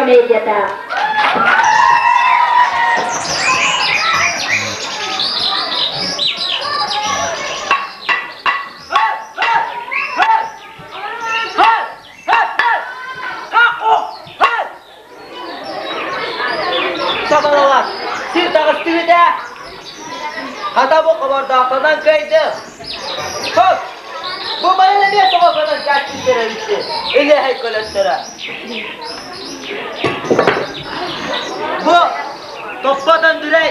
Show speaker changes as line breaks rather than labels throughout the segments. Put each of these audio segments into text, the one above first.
комедията.
Сабалалар, сир таҕыстыгыт ээ! Хата бу хобордоохтонон кыайдым. Хоп! Бу манан эмиэ тоҕо конон кээччиттэр эбитти, илиэһэй көлөттөрө. Бу Топпот Андрей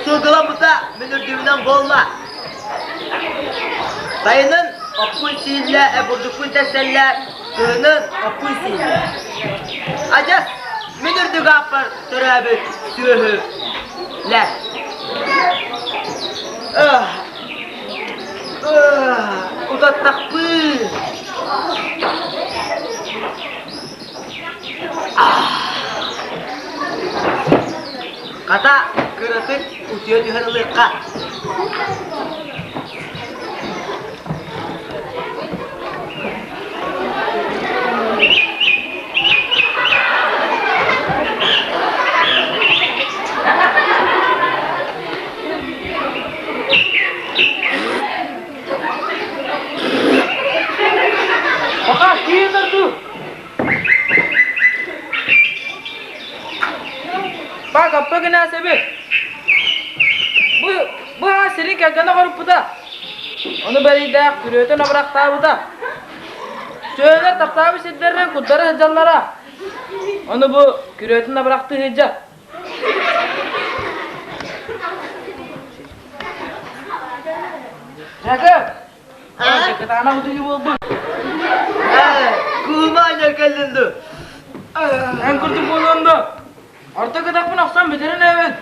сылгыламмыта мин үрдүбүнэн буолла. Сайынын оппун сииллэ, бурдукпун тэссэллэр, кыһынын оппун сииллэ. Адьас мин үрдүк ааппар төрөөбүт сүөһү лэр. Утаттахпыы. Хата, кыратык утуйа түһэн ылыахха.
Пока киин дуу. Бак аппа гына себи. Бу бу сирин кэргэнэ хоруппута. Ону бэрийдээх күрүөтүн абырахтаабыта. Сөөлөр таптаабыт сирдэринэн курдары сылдьаллара. Ону бу күрүөтүн абырахтыы сылдьар. Жакып! Кытаанах утуйуу буолбут.
Куһумаанньар кэллин дуу?
Эн курдук буолуом дуо? Орто кытахпын охсон бүтэрин эбин.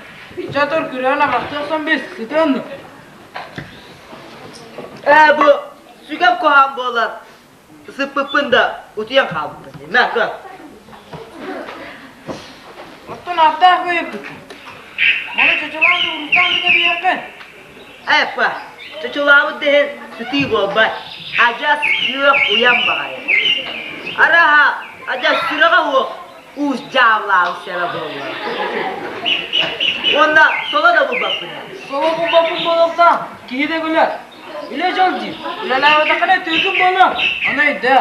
Чэ тур күрүөн абырахтыы охсон бис, сытыан дуу?
Ээ бу сүгэм куһаҕан буолан сыппыппын да утуйан хаалбыппын. Мэ, көр.
Оттон ааттаах бэйэппит. Маны чочулаан да уруттаан да кэбиһиэххин.
Эппа, чочулаабыт да иһин сытыы буолбат. Адьас күөх уйан баҕайы. Араһа, адьас сүрэҕэ уох уус дьааллаабыт сэбэ буолла. Уонна соло да булбаппын.
Соло булбаппын буолуохтаах, киһи да күлэр. Үлэ дьол диир. Үлэлээбэтэххинэ түөкүн буолуо. Ону өйдөө.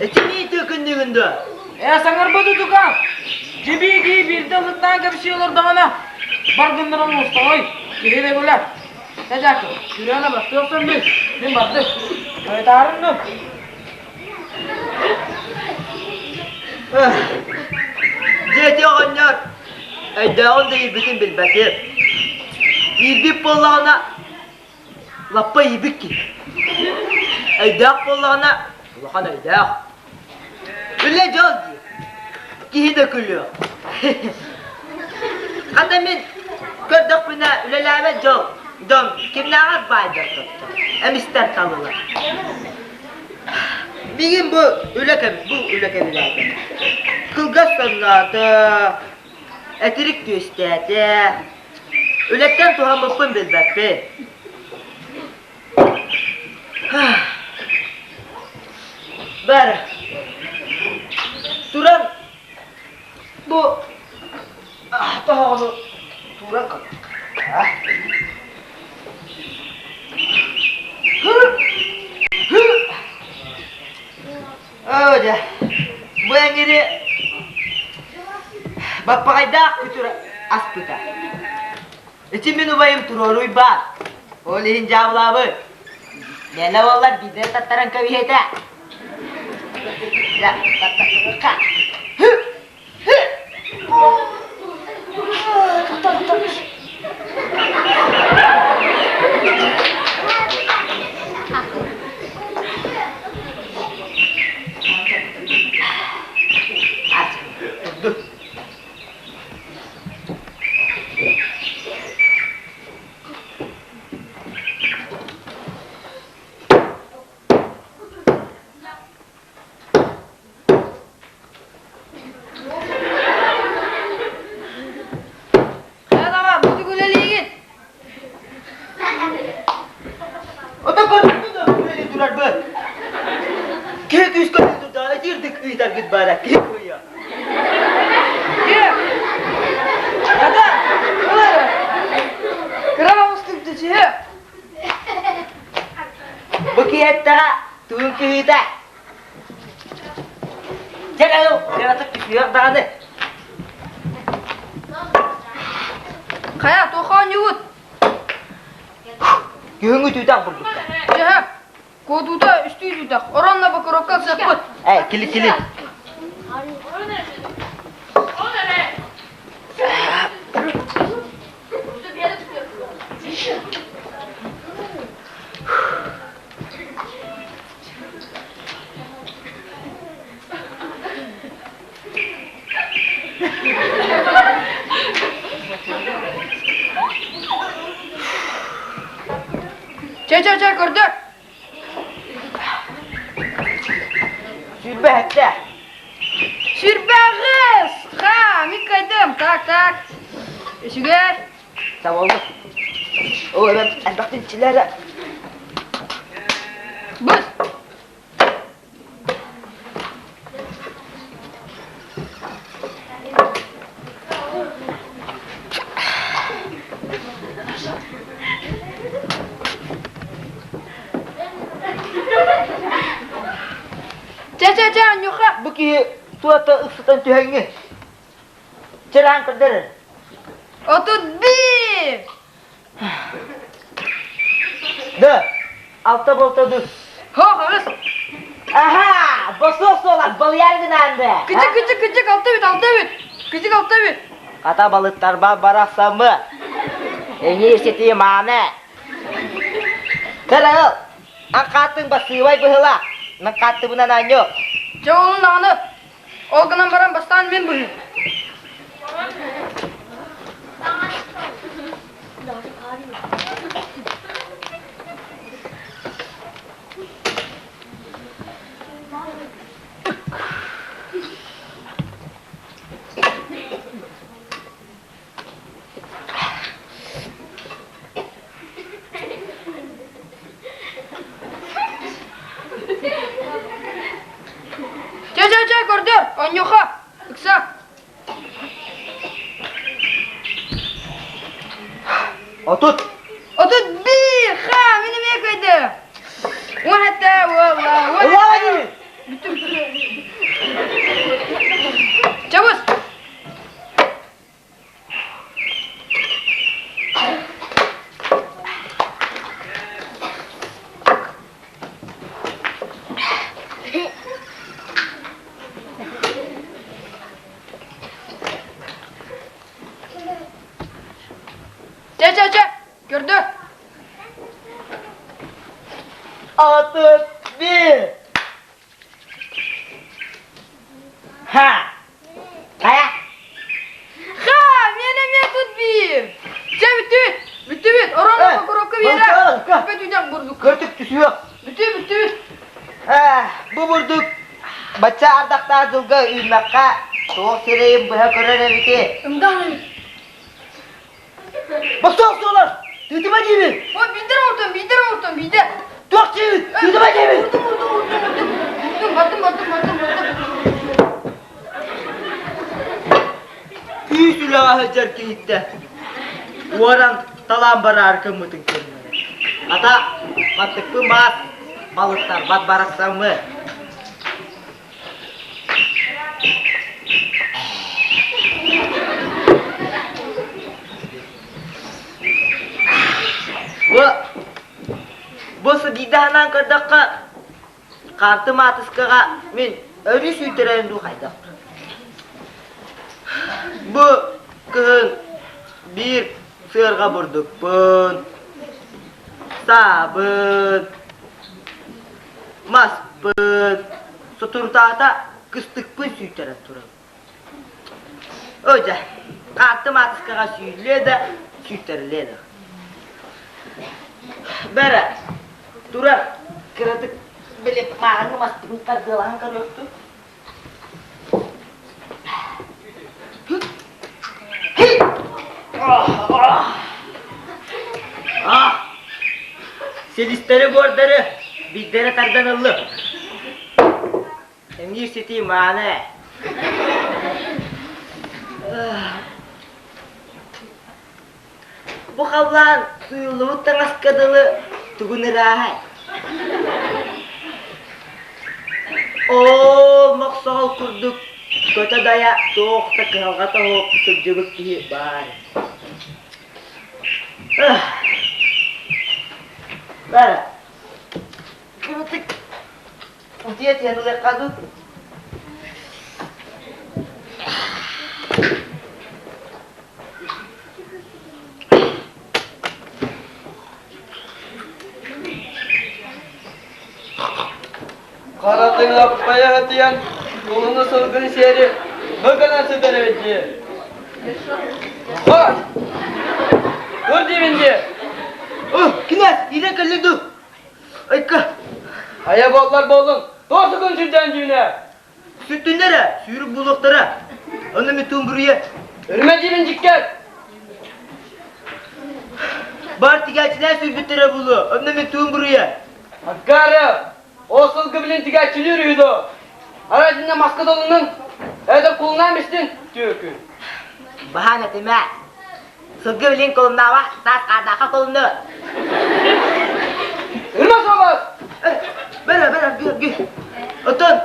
Ити мии түөкүннүүгүн дуо?
Ээ, саҥарбат утука. Дьибии дии биирдэ ылыктаан кэпсии олордоҕуна, бар гыннаран оҥостоҕой, киһи да күлэр. Чэ, Дьаакып, күрүөнэ бастыы охсон бил, мин бардым. Хойутаарыҥ дуу?
Дьиэти оҕонньор өйдөөҕүн да иирбитин билбэтим. Иирбит буоллаҕына, лаппа иирбит киһи. Өйдөөх буоллаҕына, улахан өйдөөх. Үлэ дьол дии. Киһи да күлүөх. Хата мин көрдөхпүнэ үлэлээбэт дьол дьон кимнээҕэр баайдар тоттор, эмистэр талылар. Миигин бу үлэ кэм бу үлэ кэбилээтэ. Кылгас сонноото, этирик түөстээтэ. Үлэттэн туһаммыппын билбэппин. Бары туран бу тоһоҕону тууран көрдөх. Оо дьэ, бу эҥири баппаҕайдаах күтүр аспыта. Ити мин убайым туруоруйбаат, ол иһин дьаабылаабыт. Мээнэ буоллар биирдэ таттаран кэбиһиэтэ. Дьэ, таттарыахха. Маннык ыытаргыт баара киһи кыайа.
Киэ! Ата! Ыл эрэ! Кыра оҕустук дьичиһэ!
Бу киһиттэҕэ тугун кыһыыта. Дьэ ыл, кыратык түсүөх даҕаны.
Хайа, туох оонньуубут?
Күһүҥҥү түүтэх бурдукка.
Дьэһэ, куотуута үстүү түүтэх, оронно бокурокка ыксаппыт.
Эй, кили кили.
Чэ, чэ, чэ, көрдөр.
27.
28! Ха, мин кыайдым. Так, так. Үчүгэй.
Сабыллы. Ол эбэм элбэх тинчилэрэ.
Быс. Чэ-чэ-чэ, Анюха!
Бу киһи туата ыксатан түһэҥҥин. Чыраан көрдөрөр.
31!
Да, алта болта ду.
Хо, хаҕыс.
Аха, босуох суолас балыйар гынаанды.
Кыдьык, кыдьык, кыдьык, алта бүт, алта бүт. Кыдьык, алта бүт.
Хата балыттарба барахсамы. Эҥиир сити мааны. Кырыл, акааттың басыыбай быһыла. Накааттыбынан анньу.
Чэ, онун даҕаны. Ол гынан баран бастаан мин быһыым. Чэ, чэ, чэ, көрдөр, онньуха, ыкса.
30.
31, ха, мин эмиэ кыайдым. Уһата, уолла, уһата. Бүттүм. Чабыс. Чэ, чэ, чэ, көрдө.
31. Ха! Хайа?
Ха! Миэнэ эмиэ тут биир! Чэ, бүттүбүт! Бүттүбүт! Ороҥҥо окурокка биэрэ! Бүппэт үдэх бурдук.
Көрдүк түсүөх.
Бүтү, бүттүбүт!
Бу бурдук бачча ардахтаах дьылга үүммэххэ туох сирэйин быһа көрөр эбити.
Ымдаан эбит.
Бостуох суолар! Тыытыма диибин!
Ой, биирдэр оҥортон, биирдэр оҥортон, биирдэ!
Туох диибин? Тыытыма диибин!
Урдум, урдум, урдум, урдум. Урдум, бардым, бардым, бардым, бардым.
Күүс үлэҕэ сылдьар киһиттэ уоран талаан бараары кыммытын көрүнэрэ. Ата, маттыкпын баас, балыктарбат барахсаммы. Бу бу сыбиидаһынан көрдөххө, хаарты маатыскаҕа мин өрүү сүүйтэрэрим дуу хайдах. Бу кыһын биир сыарҕа бурдукпун, саабын, Маспын, сутурутаата кыстыкпын сүүйтэрэн турабын. Оо дьэ, хааттым аатыскаҕа сүүрүлүө да, сүүйтэриллиэ да. Бэрэ, турар кыратык били мааҕыҥҥы маспытын тардыалаһан көрүөхтүн. Силистэри буордары биирдэрэ тардан ыллым. Эмиир ситии мааны. Бу халлаан сууйуллубут таҥаска дылы тугун ырааһай? Оо, мохсоҕол курдук көтө-дайа туох да кыһалҕата суох сылдьыбыт киһи баар. Бара, кырытык утуйа түһэн ылыахха дуу?
Харатын аппайа хатыйан, кулуну сылгын сиэри быгынан сытар эбит дии. Хос! Тур диибин дии!
О, кинээс, иирэн кэллин дуу? Айка!
Айа буоллар буоллун, туох сукун сүрдээн дьүүнэ?
Сүттүннэр ээ, сүүрүк буолуохтара. Онно мин буруйа.
Өрүмэ диибин дьиккэр!
Бар тигээччилэр сүүрбүттэрэ буолуо, онно мин буруйа.
Аккары! Ол сылгы билин тигээччилиир үһү дуо? Арай итиннэ маска долуннун, эдэр кулунаан истин, түөкүн.
Баһаан этимэ. Сылгы билин кулуннаава, саас хаардаахха кулунну.
Үрмэ суобас!
Бэрэ, бэрэ, гү, гү. Оттон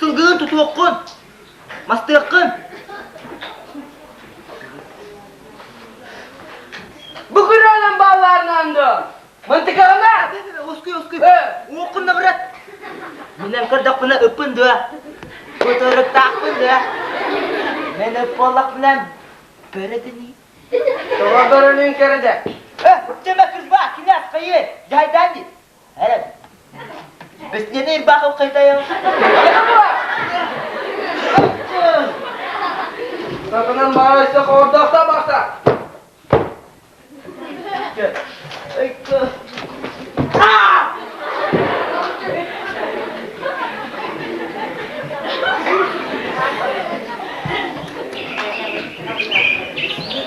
сылгыгын тутуоххун, мастыаххын.
Бу күрүөнэн бааллаарынан дуо? Мантыкаҕына!
Ускуй, ускуй. Уоккун да брат. Минем көрдөхпүнэ ыппын дуо? Кутуруктаахпын дуо? Мен ып буоллахпынан бөрөдүнүй.
Тоҕо бөрөнүн кэрэ
Э, чеме кырба, кинээс хайы, жайдан ди. Эрэ. Беснени ирбахов кайтайым.
Сатанан баарайса хоордоохто бахта.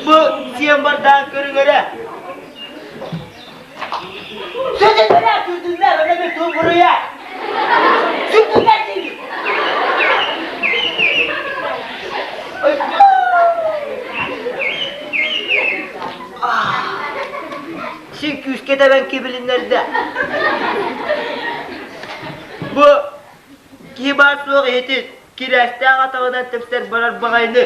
Бу сиэн бардаан көрүҥэрэ. Сүтүннэр, сүтүннэр, өлөмү туҥуруйа. Сүтүннэр диибин. Син күүскэ тэбэн кибилиннэрдэ. Бу киһи баар суох иһитин кирээстээх атаҕынан тэпсэр барар баҕайыны.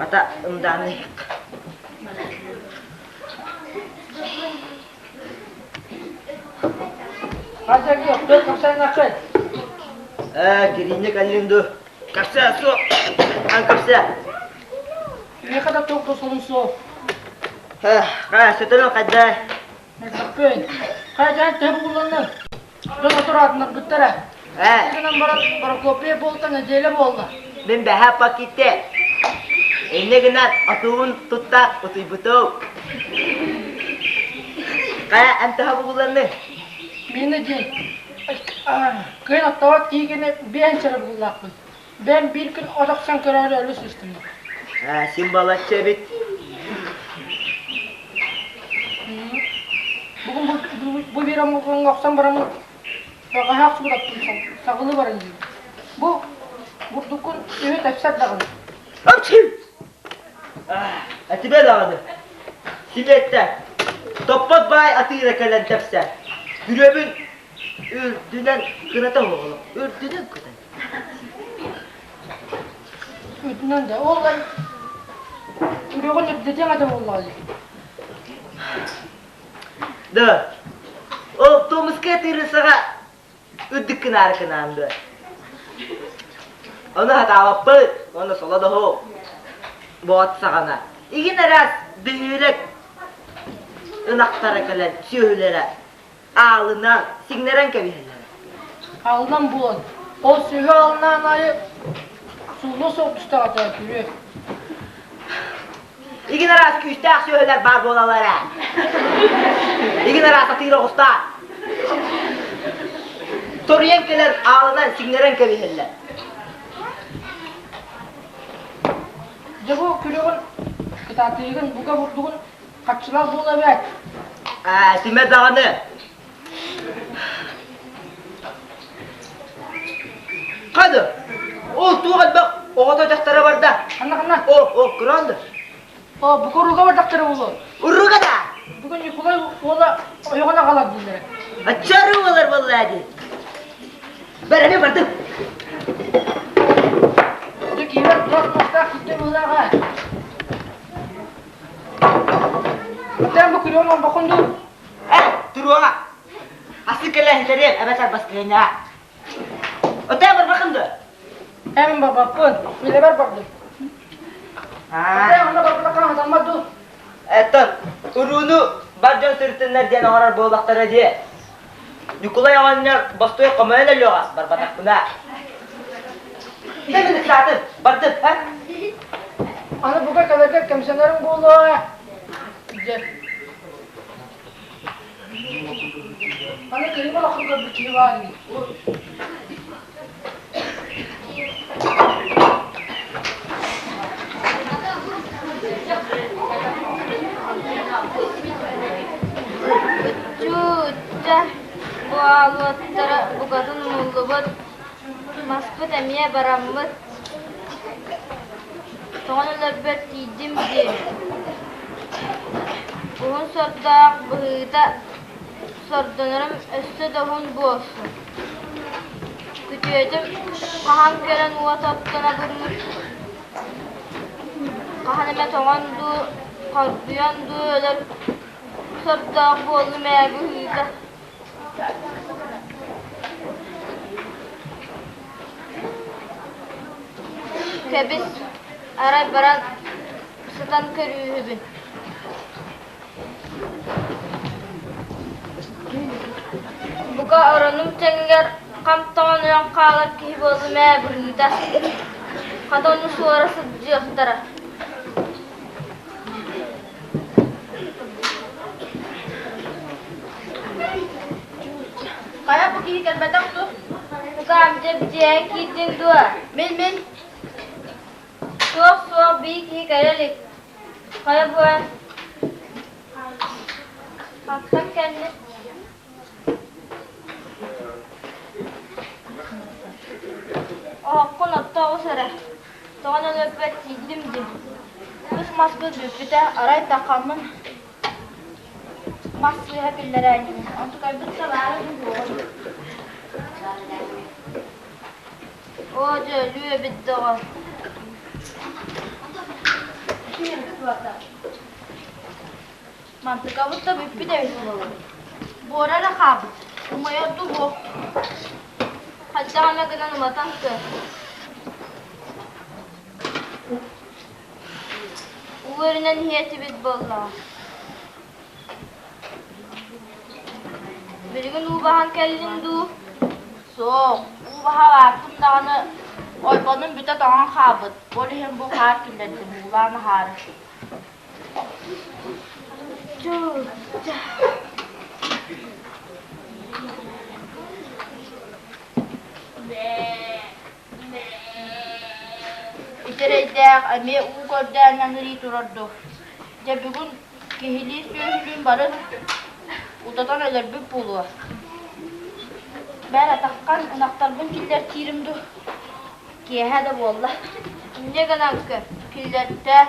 Ата ымдааннык. Ээ, кириинньэ кэллиҥ дуу? Кэпсээ суох. Ан кэпсээ.
Миэхэ да туох да солун суох.
Хайа, сөтөлөн хайдай?
Мөлтөхпүн. Хайа, төһө бугулланныҥ? Дьон отураатынарбыттара.
Ээ.
Гынан баран Прокопия буолта нэдиэлэ буолла.
Мин бэһэ пакете. Инньэ гынан отуубун тутта утуйбутум. Хайа, эн төһө бугулланныҥ?
Миэнэ диэн кыайан оттообот киһи гэнэ биэһин сэрэ бугуллаахпын. Бэйэм биир күн от охсон көрөөрү өлө сыстым.
Ээ, син балачча эбит.
Бүгүн бу, бу биир омугуҥ охсон бараммыт бэҕэһээ охсубут аттым саҕылыы баран диир. Бу бурдуккун үһү тэпсэр даҕаны.
Апчхи! Этибэ даҕаны. Сибиэттэ. Топпот баай атыыра кэлэн тэпсэ. Күрүөбүн үрдүнэн кыната оҕоло. Үрдүнэн кытан.
Үрдүнэн да ол күрүөҕүн үрдэтиэҥ этэ буоллаҕа дии.
Да. Ол Томская тырысаҕа үрдүк кынаары кынаан да. Ону хатаабаппыт, уонна соло доһу боот саҕана. Игин араас бөһүөлэк ынахтара кэлэн сүөһүлэрэ аалынан сиҥнэрэн кэбиһэллэрэ.
Аалынан буолан, ол сүөһү аалынаан аайы суллуо суох түстэҕэ күрүө.
Игин араас күүстээх сүөһүлэр баар буолаллар ээ. Игин араас атыыр оҕустаах. Торуйан кэлэн аалынан сиҥнэрэн кэбиһэллэр.
Дьэ бу күрүөҕүн кытаатыыгын бука бурдугун. Харчылаах буола эбээт.
Аа, симэ даҕаны. Хады, ол туох элбэх оҕото дьахтара барда.
Ханна ханна?
О, о, кыраанды.
О, бука уруга бардахтара буолуо.
Уруга да!
Бүгүн Ньукулай уола ойоҕун аҕалар дииллэрэ.
Аччары уолар буолла дии. Бэр, эмиэ бардым.
Дьэ киирэр туох мастаах күттэ быһыылааҕа. Оттон бу күрүөн оҥорбоккун дуу?
Э, туруоҕа. Асы кэлэһилэриэм эбэтэр баскыһыанньаҕа. Оттон барбаккын дуо?
Ээ, мин барбаппын. Үлэбэр бардым. Оттон онно барбатахха хатаммат дуу?
Эттон, урууну бар дьон сырытыннар диэн оҥорор буоллахтара дии. Ньукулай оҕонньор бостуой хомойон өлүөҕэ барбатахпына. Мин ыксаатым, бардым, а?
Аны бука кэлэргэр кэмсэнэриҥ буолуо ээ. Дьэ. Аны кыһыҥҥы олоххо көрбүт киһи баар ини.
Чуучча буолуоттара букатын умуллубут, маспыт эмиэ бараммыт, тоҕон өлөрбөр тиийдим дии. Уһун сордоох быһыыта сордонорум өссө да уһун буолсу. Күтүөтүм хаһан кэлэн уот оттон абырыыр, хаһан эмэ тоҥон дуу, хоргуйан дуу өлөр сордоох буоллум ээ быһыыта. Кэбис, арай баран сытан көрүүһүбүн. Бука оронум тэҥигэр хам тоҥон өлөн хаалар киһи буоллум ээ быһыыта. Хата ону суора сылдьыахтара.
Хайа бу киһи кэлбэтэх дуо?
Тукаам дьэ дьиэҕэ киирдиҥ дуо?
Мин мин.
Суох суох бии киһи кэлэ илик. Хайа бу эн? Хантан кэллиҥ? Оһоххун отто оҕус эрэ, тоҕон өлөрбөр тиийдим дии.
Үс маспыт бүппүтэ, арай таххаммын мас сыыһа киллэрээ инибин. Онтукайбыт да баара дуу суоҕа дуу?
Оо дьэ өлүү эбит доҕор.
Мантыкабыт да бүппүт эбит буолуо. Буора эрэ хаалбыт. Умайар дуу буо.
Хайдах эмэ гынан уматан көр. Уу өрүнэн иһиэтибит буоллаҕа. Билигин уу баһан кэллиҥ дуу?
Суох, уу баһа баартым даҕаны ойбонум бүтэ тоҥон хаалбыт. Ол иһин бу хаар киллэрдим, уулаан аһаары.
Чуу-ча.
Ити эрэйдээх эмиэ уу көрдөөн аҥырыы турар дуу? Дьэ бүгүн киһилии сүөһүлүүн бары утатан өлөрбүт буолуо. Бэл атаххан ынахтарбын киллэртиирим дуу? Киэһэ да буолла.
Инньэ гынан көр, киллэртээ.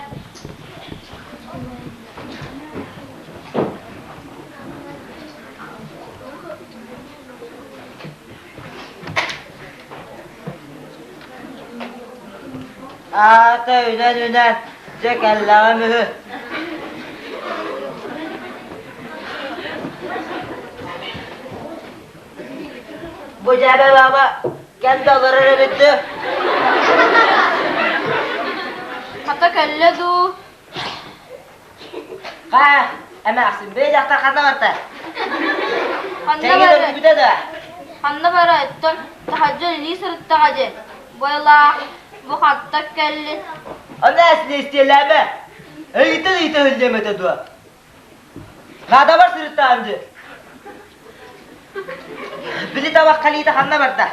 Аата үнэн-үнэн, дьэ кэллэҕим үһү. Бу дьээбэ баба кэм да олорор эбит дуу?
Хата кэллэ дуу?
Ха, эмээхсин бэйэ дьахтар ханна барда?
Ханна
Тэҥин
бары?
өлбүтэ да?
Ханна бара оттон таһырдьа үлэлии сырыттаҕа дии. Буолаах, бу хатта кэллин.
Аны эсниэстиэлээмэ. Эйгиттэн ыйыта иһиллиэм этэ дуо? Наадабар сырыттаҕым дии. Били табах халиита ханна барда?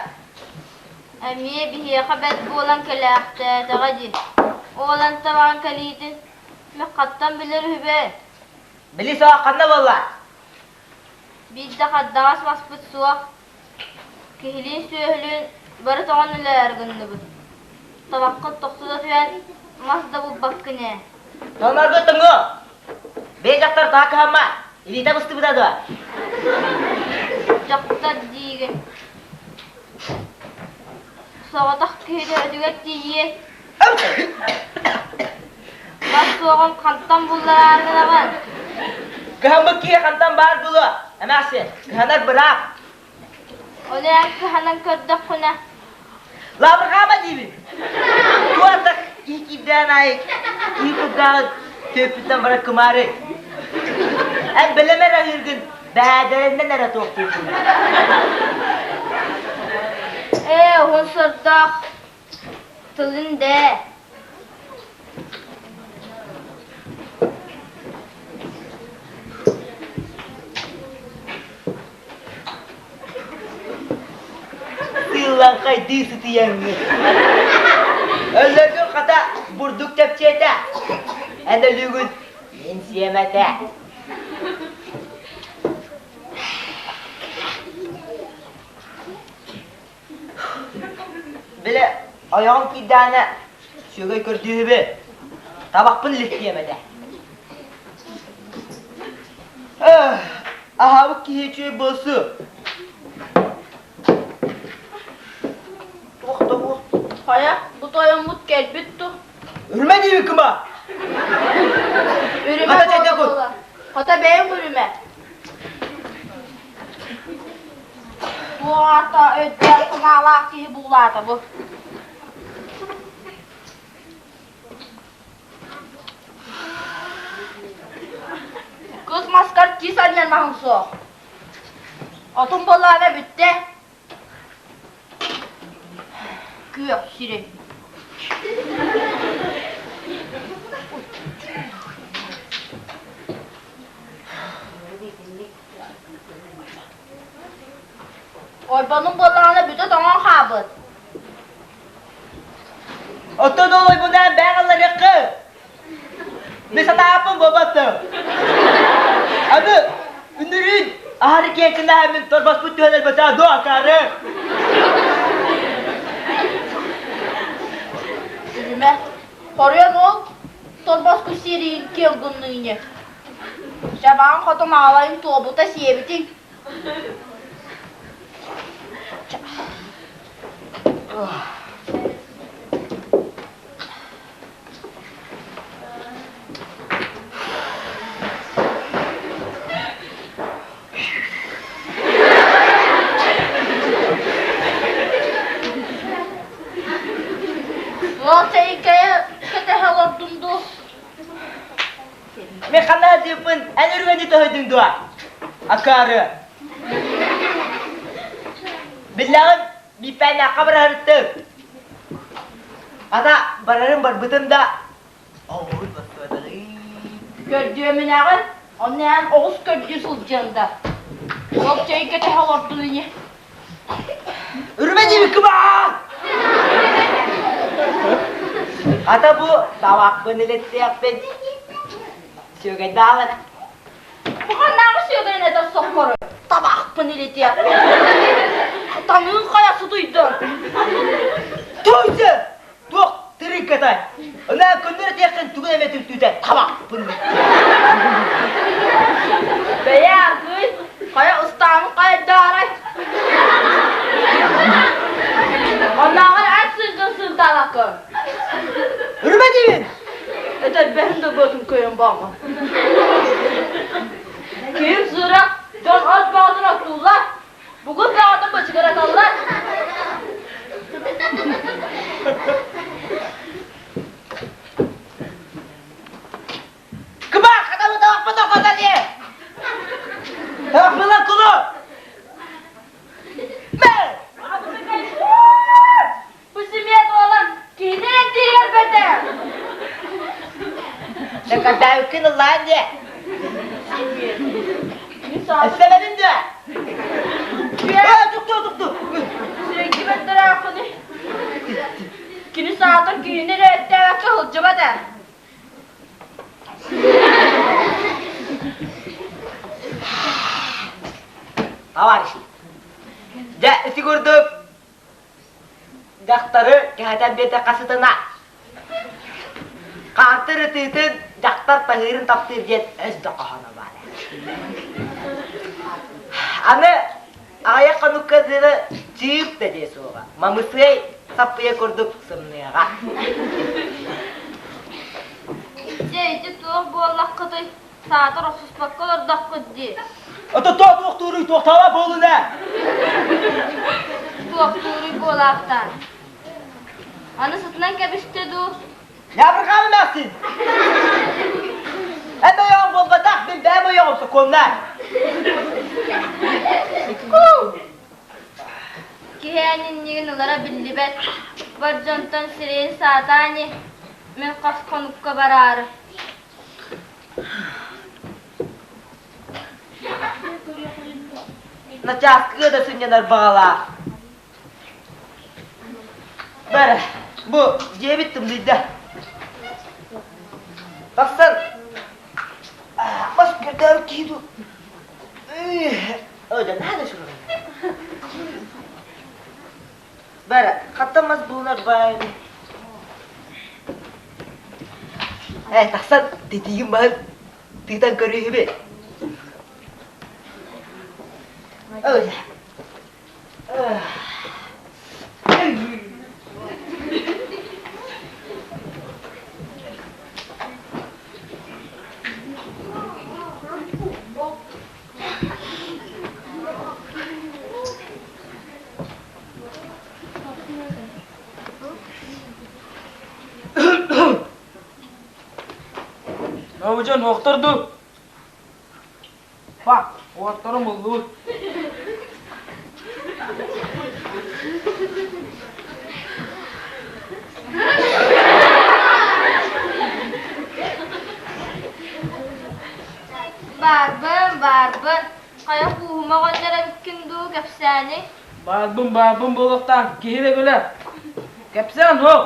Эмиэ биһиэхэ бэрт буолан кэлээхтээтэҕэ дии. Уолан табаҕын кэлиитин мин хантан билэр үһүбэ?
Били соох ханна буолла?
Биирдэ хардаҕас маспыт суох, киһилиин сүөһүлүүн бары тоҕон үлэлээр гынныбыт. Табаххыт тохтута түһэн мас да булбаккын ээ.
Тонорго тоҥуо! Бэйэ дьахтар таа кыһамма, илиитэ быстыбыта дуо?
Дьахтар диигин. Соҕотох киһи төбөтүгэр тиийиэ. Бас суоҕун хантан буллараары гынаҕын?
Кыһаммыт киһи хантан баар буолуо, эмээхсин, кыһанар быраап.
Ону эн кыһанан көрдөххүнэ
Лабырҕаама диибин. Туох киһи киирдээн аайы киһи кулгааҕын түөппүттэн барар кымаары. Эн бэлэм эрэ аһыыргын бээдэринэн эрэ туохтуургун.
Ээ, уһун сордоох тылын дээ.
Сыыллаҥхайдыы сытыйаҥҥын. Өллөргүн хата бурдук чэпчиэтэ. Эн өлүүгүн мин сиэм этэ. Били ойоҕум киирдэҕинэ сүөгэй көрдүүһүбү, табахпын илиттиэм этэ. Аһаабыт киһи үчүгэй буолсу. Туох да буол.
Хайа, бу тойоммут кэлбит ту.
Үрүмэ диибин кыма.
Үрүмэ
Хата чэйдэ кут.
Хата бэйэҥ үрүмэ. Туох аата өйдөөх санаалаах киһи буулаата бу. Кыс маскар тиис анньар маһыҥ суох. Отун буоллаҕына бүттэ. Күөх сирэй. Ойбонум буоллаҕына бүтэ тоҥон хаалбыт.
Оттон ол ойбунаан бэйэҥ ылларыаххын. Мин сатааппын буолбаттым. Аны үнүрүүн аһары киэҥ кынааһыммын торбоспут түһэн өлбөтөө дуо акаары.
Үрүмэ, хоруйан ол торбоску сиэриин киэҥ гынныыне. Дьабаан хоту маалайын туобута сиэбитиҥ. Уол чэйикэйэ кэтэһэ олордум дуу?
Мин ханна сылдьыппын эн үрүгэни тоһуйдуҥ дуо? Акаары. Биллэҕим, бииппээннээххэ барарыттым. Ата барарым барбытым да, оҕуһун бастыбатаҕый.
Көрдүөмүнэҕин, онно эн оҕус көрдүү сылдьыаҥ да. Уол чэй кэтэһэ олордун ини.
Үрүмэ диэбиккэ баар! Ата бу табахпын илиттиэхпин сүөгэйдаалар.
Бу ханнааҕы сүөгэйин этэр соххору? Табахпын илитиэхпин. Таҥыын хайа сутуйдун?
Туйсы! Туох тырыыккатай? Ына көннөр этиэххин тугун эмэ түптүүтэ табахпын
Бэйэ аргыый, хайа ыстаамын хайдаарай? Оннооҕор эн сыыгын сыырдаабаккын.
Үрүмэ диибин!
Этэрбэһин да быатын көйөн бааҕа. Киһим сыыра дьон от бөҕөтүн оттууллар, бугул бөҕөтүн бычыгыраталлар.
Кыба, хатабы табахпын тохтото дии! Табахпын кулу! Мэ!
Бу симиэт уолан киһини эрдиигэр бэтэ!
Дакадаайыккын ыллаан диэ! Эссэлэбин дуо? Ээ, тукту, тукту!
Сирэйги бэрдэрэххиний. Кини саатар киһини эрэ эттээбэккэ сылдьыбат ээ.
Товарищи, дьэ ити курдук дьахтары кэһэтэн биэрдэххэ сытына. Хаартыр ытыытын дьахтар таһыырын таптыыр диэн өс да хоһооно баар. Аны аҕыйах хонукка дылы чыып да диэ суоҕа. Мамысыай саппыйа курдук сымныаҕа.
Дьэ ити туох буоллаххытый? Саатар охсуспакка олордоххут дии.
Ото туох туохтууруй туохтааба буолун ээ.
Туохтууруй буолаахтаан. Аны сытынан кэбистэ дуу?
Ньабырҕаан эмээхсин! Эн ойоҕум буолбатах, мин бэйэм ойоҕум сокуонна.
Киһи эн иннигин ылара биллибэт. Бар дьонтон сирэйин саатаа ини. Мин хас хонукка бараары.
Начааскыга да сынньанар баҕалаах. Бары, бу дьиэбит тымныйда. Тахсан бас көрдөөн киһи дуу. Ой, надо Бары, хаттан мас булунар баайын. Ээ, тахсан титиигин баһын тыытан көрүүһүбүт. Ой.
Бу дьон уохтар дуу? Па, уотторум буллубут.
Баарбын, баарбын. Хайа кууһума оҕонньор эбиккин дуу, кэпсээни?
Баарбын, баарбын буолуохтаах, киһи да күлэр. Кэпсээн, уол.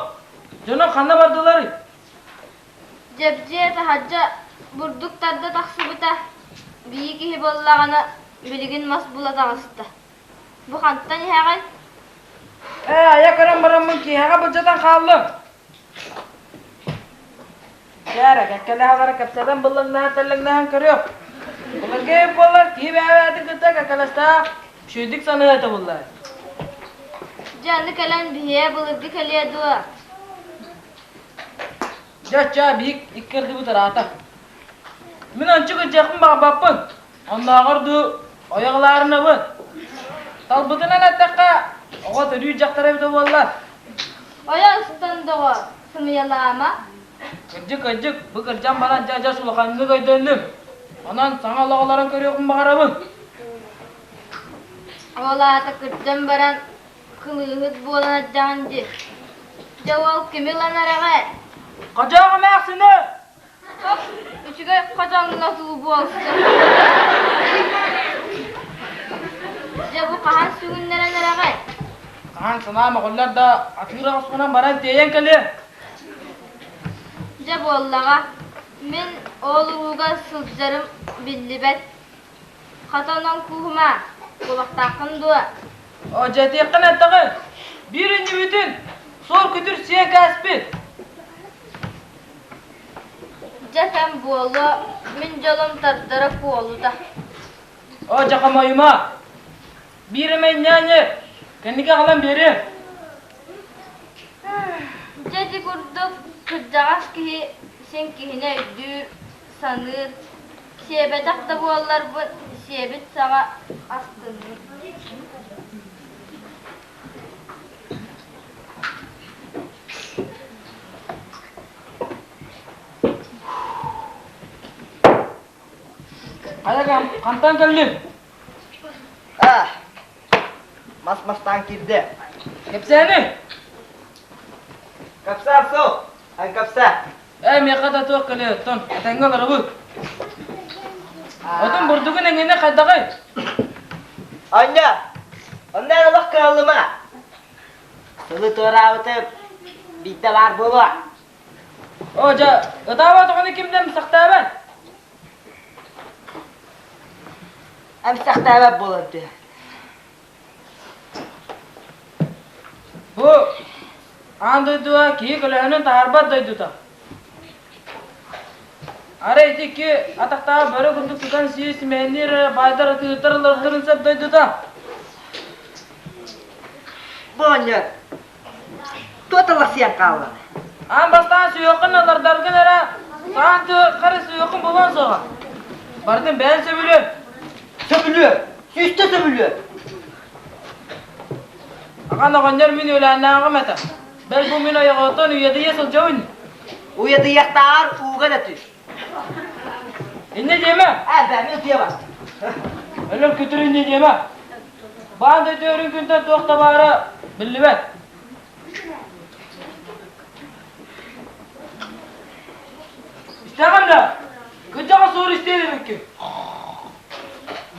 Дьоно ханна бардыларый?
Дьэбдьиэ таһырдьа бурдук тарда тахсыбыта, бии киһи буоллаҕына билигин мас була таҕыста. Бу хантан иһэҕин?
Ээ, айа көрөн бараммын киэһэҕэ былдьатан хааллым. Дьээрэ, кэккэлэһэлэрэ кэпсэтэн быллаҥнаһан-тэллэҥнэһэн көрүөх. Былыргы буоллар киһи бэйэ-бэйэтин кытта кэккэлэстээх, үчүгэйдик саныа этэ буоллар.
Дьэ, аны кэлэн биһиэ былыргы кэлиэ дуо?
Дьэ, оччоо биһик икки ардыбыт ыраата. Мин ончу кырдьыахпын баҕарбаппын. Оннооҕор дуу ойох ылаарынабын. Талбытынан эттэххэ, оҕо төрүүр дьахтар эбитэ буоллар.
Ойо ыстан доҕор, сымыйалаама.
Кырдьык, кырдьык, бу кырдьан баран дьэ адьас улаханнык өйдөннүм. Онон саҥа олох олорон көрүөхпүн баҕарабын.
Ол аата кырдьан баран кылыыһыт буолан эрдэҕин дии. Дьэ уол кими ылан эрэҕэ?
Хадьаах эмээхсини!
Хоп, үчүгэй хотоҥнотуу буолсу. Дьэ бу хаһан сүгүннэрэн эрэҕин?
Хаһан санаа моҕоллор да атыыр оҕуспунан баран тиэйэн кэлиэ.
Дьэ буоллаҕа, мин ол урууга сылдьарым биллибэт. Хата онон кууһума, куобахтааххын дуо?
О, дьэ этиэххин эттэҕин. Биир иннибитин суор күтүр сиэн кээспит.
Дьэ кэм буолуо, мин дьолум тардара куолута.
О, дьэ хомойума. Биир эмэ ньээни кэнники аҕалан биэриэм.
Дьэ ити курдук кырдьаҕас киһи син киһини өйдүүр, саныыр, сиэбэтэх да буолларбын сиэбит саҕа астынным.
Хайа хантан кэллиҥ?
А, мас мастаан киирдэ.
Кэпсээни?
Кэпсээ сол, эн кэпсээ.
Ээ, миэхэ да туох кэлиэ, оттон этэҥҥэ олоробут. Отун бурдугун эҥинэ хайдаҕый?
Анньа, онно эн олох кыһаллыма. Сылы туораабытым биирдэ баар буолуо.
Оо, дьэ, ытаабат оҕону ким да ымсахтаабат.
Эмсэхтээбэт буолан түһэр.
Бу аан дойдуга киһи көлөһүнүн таһаарбат дойдута. Арай ити икки атахтааҕы бөрө курдук тутан сии симэһинниир эрэ баайдар атыыһыттар ылларбыттарын сөп дойдута.
Бу оҕонньор туох талахсыйан хаалла?
Аан бастаан сүһүөххүн ылардаргын эрэ саан хары сүһүөххүн булуон суоҕа. Барытын бэйэн сөбүлүө.
Сөбүлүө, сүүстэ сөбүлүө.
Ахан оҕонньор мин үөлээннээҕим этэ. Бэл бу мин ойоҕоттон уйадыйа сылдьабын.
Уйадыйахтааҕар ууга да түс.
Инньэ диэмэ.
Ээ, бээ, мин утуйа бар.
Өлөр күтүр инньэ диэмэ. Баан дойду өрүн күнтэн туох да баара биллибэт. Истэҕин да? Кырдьаҕас суор истиэ эбиккин.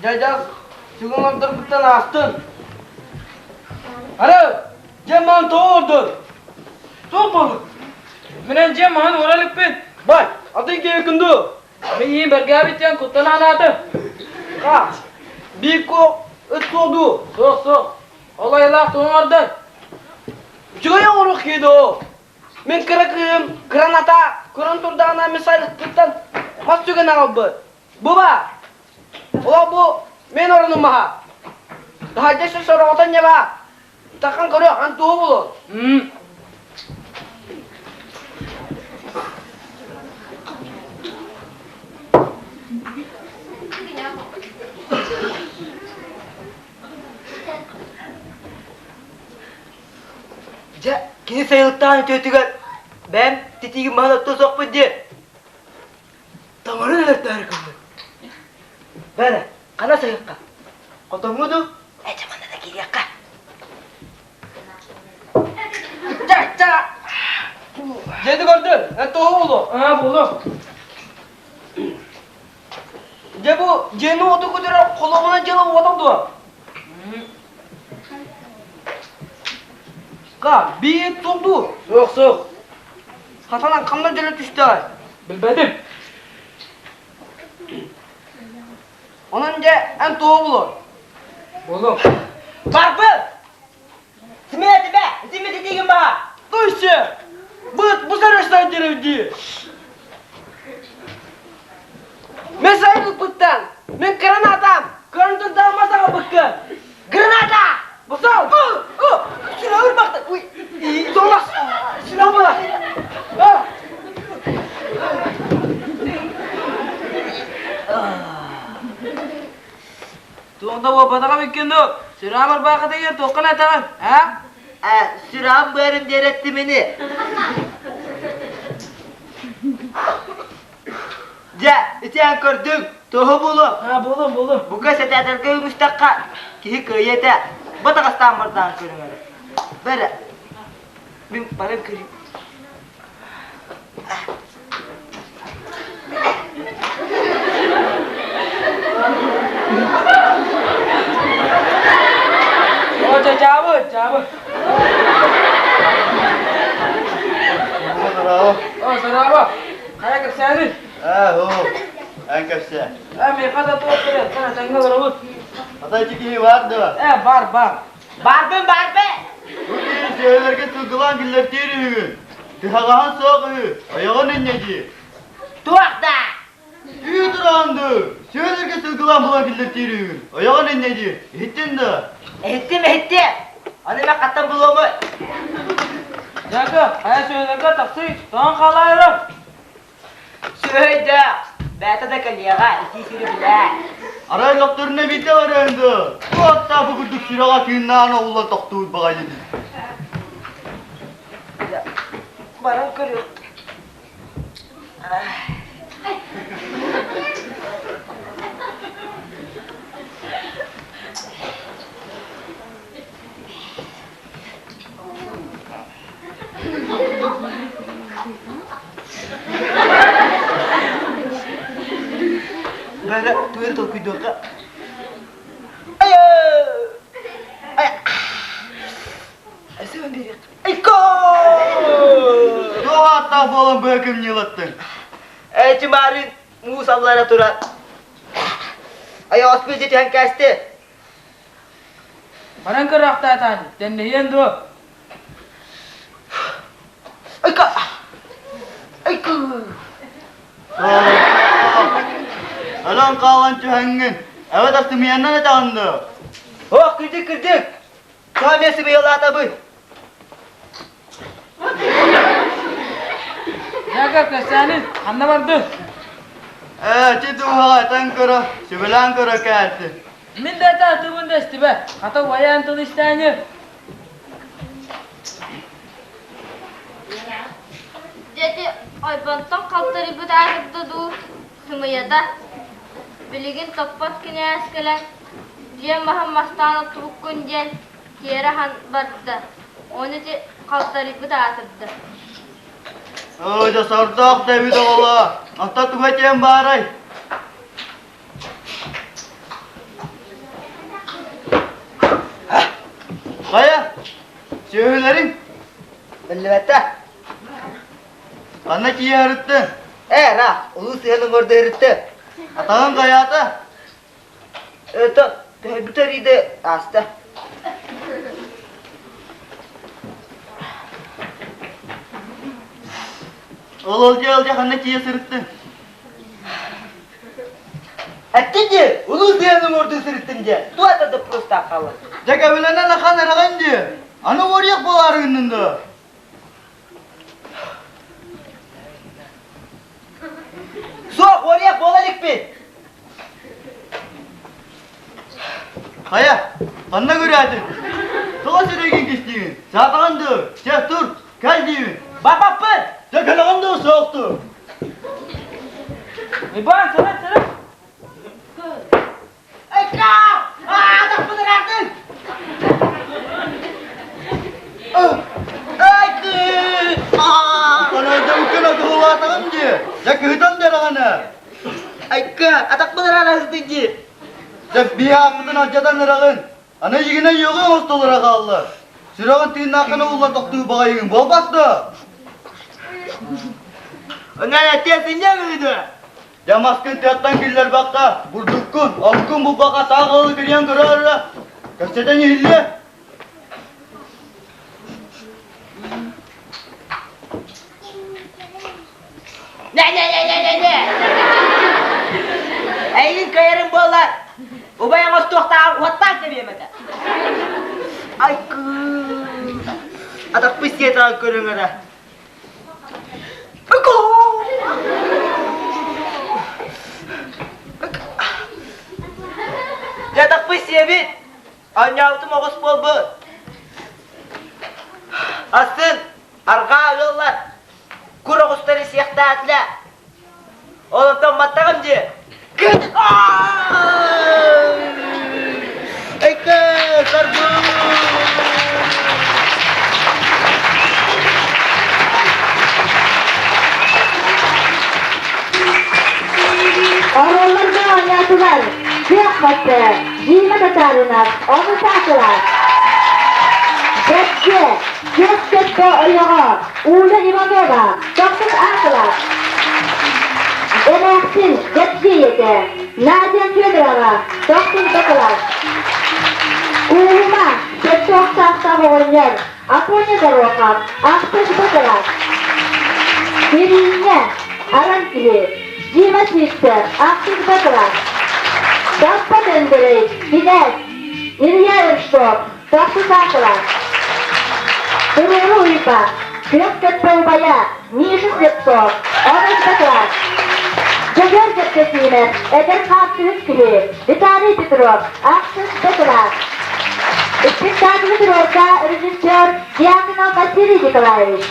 Дьадьас, сүгүн ордорбуттан аастын. Ары, дьэ маан тоҕо ордор?
Туох буолбут? Мин эн дьиэм маһын уора иликпин.
Бай, атын киһи күндү.
Мин иин бэргээбит диэн куттана анаатым.
Ха, биир ыт суох дуу?
Суох, суох. Ол айылаах тугуҥ ордой?
Үчүгэй оҥоруох киһи доо. Мин кыра кыыһым кыраната көрөн турдаҕына мин сайылыкпыттан мас түгэн аҕалбыт. Бу баар. Олох бу мен оронум маһа. Таһырдьа сороҕотон ньаба. Тахан көрүөх, ан тугу булуон?
Дьэ, кини сайылыктаан үтүөтүгэр бэйэм титиигим маһын оттуо суохпун диэн таҥарын өлөртөөрү гыммыт. Бэрэ, хана сайыхха? Хотоҥҥу дуу? Эчэ манна да киириэххэ.
Ча-ча! Дьиэти көрдүн, эн туһу булу.
Аа, булу.
Дьэ бу дьиэни уоту көтөрөр холуобунай дьыала буолбатах дуо? Ка, биир суох дуу?
Суох, суох.
Хатанан ханна дьөлө түстэҕэй?
Билбэтим.
Онон дьэ эн туһу булуо.
Булуом.
Барбыт! Смея тебя! Зиме титигин баҕа!
Туйся! Быт, бу сарыштан дии. Мен сайылыкпыттан, мен гранатам, көрөн турдаҕым мас аҕалбыккын.
Граната!
Бусал!
Сүрэ ырбахта! Уй!
Солас! Сүрэ була!
Туох да буолбатаҕым иккин дуу, сүрэҕим ырбаахытыгар туоххун этэҕин, аа?
Ээ, сүрэҕим быарым диэрэттим ини. Дьэ, ити эн көрдүҥ, туоһу буолуо.
Аа, буолуом, буолуом.
Бука сэтээтэргэ үҥүстэххэ, киһи кыайыа этэ. Батаҕастаан бардаан көрүҥ эрэ. Бэрэ, мин баран көрүүм.
О, дьэ, дьаабы, дьаабы.
Здорово.
О, здорово. Хайа кэпсээний?
Ээ, оо, эн кэпсээ.
Ээ, миэхэ да туох кэлэр, кара тэҥҥэ олоробут.
Ата ити киһи баар дуо?
Ээ, бар, бар.
Барбын, барбын!
Бу киһи сүөһүлэргэ сылгылаан киллэртиир үһүгүн. Тыһаҕаһын суох үһү, ойоҕун инньэ дии.
Туох да?
Үү тураан дуу, сүөһүлэргэ сылгылаан булан киллэртиир үһүгүн. Ойоҕун инньэ дии. Иһиттин дуо?
Иһиттим, иһиттим. Аны мен хаттан булуомуй?
Дьака, хайа сүөһүлэргэ тахсыы, тоҕон хаалаайырым.
Сүөһөйдөөх, бэйэтэ да кэлиэҕэ, итии сири билээ.
Арай лохторуна биирдэ барыан дуо? Туохтаа бу курдук сүрэҕэ тыыннаан оҕуллан тохтуур баҕайы дии.
Баран көрүөх. Бэрэ тугу толкуйдуохха. Ай! Айко!
Туох ааттаах буолан быһа кымньыылаттыҥ?
Эчи марын муус аллара турар. Айаҕаспыт илдьи түһэн кээсти.
Баран көрөөхтөөтөөн, тэнниһиэн дуо?
Айка! Айка!
Өлөн хаалан түһэҥҥин, эбэтэр сымыйаннан этэҕин дуо?
Ох, кырдьык, кырдьык! Тоҕо эмиэ сымыйалаатабый?
Дьака, Кэсээнин, ханна бардыҥ?
Ээ, ити дууһаҕа этэн көрө, сүбэлээн көрө кээлтин.
Мин да этэ атыбын да истибэт, хата уайаан тыл истээни.
Дьэ ити ойбонтон халтарыйбыт аатырда дуу, сымыйата. Билигин топпот кинээс кэлэн, дьиэм маһын мастаан оттубуккун диэн тиэрэ аһан барда. Ону ити халтарыйбыт аатырда.
Оо, дьэ сордоох да эбит оҕолоо, оттон туга этиэм баарай? Хайа, сүөһүлэриҥ?
Биллибэтэ.
Ханна тиийэ сырыттыҥ?
Ээ, ра, улуу сыһыан оҥордо сырытты.
Атаҕыҥ хайаата?
Это, төһөйбүтэ риде ааста.
Ол ылдьа-ылдьа ханна тиийэ сырыттыҥ?
Эттин дии, улуу сыһыан оҥордуу сырыттым диэ. Туох это да просто хаалла.
Дьэ кэбилэнэн ахан эрэҕин дии. Аны уоруйах буолаары гыннын дуо?
Суох, уоруйах буола иликпин.
Хайа, ханна күрээтиҥ? Тоҕо сирэйгин кистиигин? Саатаҕын дуо? Чэ, тур, кэл диибин.
Барбаппын!
Дьэ, кэлэҕин дуо, суох дуо?
Иван, сырыт, сырыт!
Айка! Аадаппын ыраатын! Айкы!
Санаадым атылаатаҕым дии. Дьэ, кыһытан да эрэҕинэ.
Айка, атахпын ыраанасытын дии.
Дьэ, биһи ааппытын алдьатан эрэҕин. Аны игинэ йоҕу оҥостолоро хаалла. Сүрэҕин тыыннааххына уулла тохтуу баҕайыгын буолбат дуо?
Онон этиэ синньэҥ үһү дуо?
Дьэ маскын тыаттан киллэрбэххэ, бурдуккун, оккун булбакка таах ыалы кирийэн көрөөрө, кэпсэтэн иһиллиэ.
Не-не-не-не-не-не! Эйигин кыайарым буоллар, убай оҥостуохтааҕын уоттаан кэбиэм этэ. Айкыы! Атахпын сиэтэҕин көрүҥ эрэ. Дьэ атахпын сиэбит! Оонньообутум оҕус буолбут. Астын, арҕаа ыаллар кур оҕустары сиэхтээтилэр. Ол онтон маттаҕым дии. Кыт! Эйкэ, саргы!
Оруолларга оонньоотулар Күөх Хатты, Дима Татаринов, ону саатылар. Бэккэ, Күөх Көппө ойоҕо, Уля Иванова, тохсус аатылар. Эмээхсин, Гэпси ийэтэ, Надя Федорова, тохсус бакылар. Кууһума, Сэттэ оҕонньор, Афоня Горохов, ахсыс бакылар. Кириинньэ, Аран киһи, Дима Сивцев, ахсыс бакылар. Таппа Өндөрөй, Кинээс, Илья Ершов, тохсус аатылар. Туруору Уйба, Күөх Көппө убайа, Миша Слепцов, онус бакылар. Дьөгүөр Кэпсэтиимэр, эдэр хаартыһыт киһи, Виталий Петров, ахсыс бакылар. Спектаклы туруорда режиссер Дьяконов Василий Николаевич.